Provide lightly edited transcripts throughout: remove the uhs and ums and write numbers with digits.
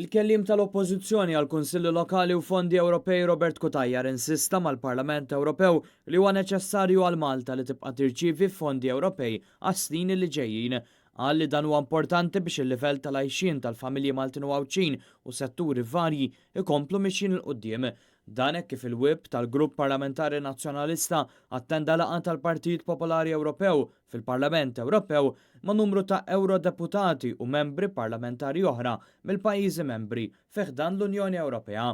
Il-kelliem tal-Oppożizzjoni għall-Kunsilli Lokali u Fondi Ewropej Robert Cutajar insista mal-Parlament Ewropew li huwa neċessarju għal Malta li tibqa' tirċievi fondi Ewropej għas-snin li ġejjin. Qal li dan huwa importanti biex il-livell tal-għajxien tal-familji Maltin u Għawdxin u setturi varji ikomplu mixjin 'il quddiem. Dan hekk kif il-Whip tal-Grupp Parlamentari Nazzjonalista attenda laqgħa tal-Partit Popolari Ewropew fil-Parlament Ewropew ma' numru ta' Ewrodeputati u membri parlamentari oħra mill-pajjiżi membri fi ħdan l-Unjoni Ewropea.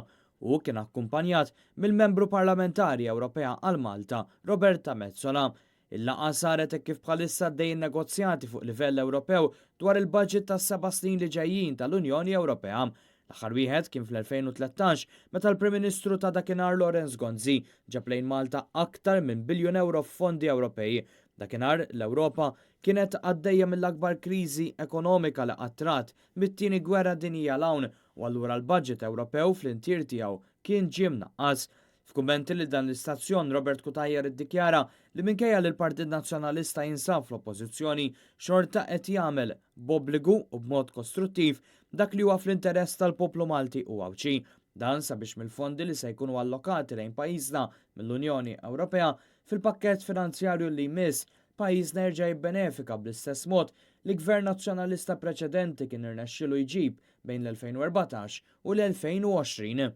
Hu kien akkumpanjat mill-Membru Parlamentari Ewropea għal Malta, Roberta Metsola. Il-laqgħa saret hekk kif bħalissa għaddejjin negozjati fuq livell Ewropew dwar il-budget tas-seba' snin li ġejjin tal-Unjoni Ewropea. L-aħħar wieħed kien fl-2013 meta l-Prim Ministru ta' dakinhar Lawrence Gonzi ġab lejn Malta aktar minn biljun ewro f'fondi Ewropej. Dakinhar l-Ewropa kienet għaddejja mill-akbar kriżi ekonomika li qatt rat mit-Tieni Gwerra Dinjija 'l hawn u allura l-budget Ewropew fl-intier tiegħu kien ġie mnaqqas. F'kummenti lil dan l-istazzjon Robert Cutajar iddikjara li minkejja li l-Partit Nazzjonalista jinsab fl-Oppożizzjoni xorta qed jagħmel, b'obbligu u b'mod kostruttiv, dak li huwa fl-interess tal-poplu Malti u Għawdxi. Dan sabiex mill-fondi li se jkunu allokati lejn pajjiżna mill-Unjoni Ewropea fil-pakkett finanzjarju li jmiss, pajjiżna jerġa' jibbenefika bl-istess mod li Gvern Nazzjonalista preċedenti kien irnexxielu jġib bejn l-2014 u l-2020.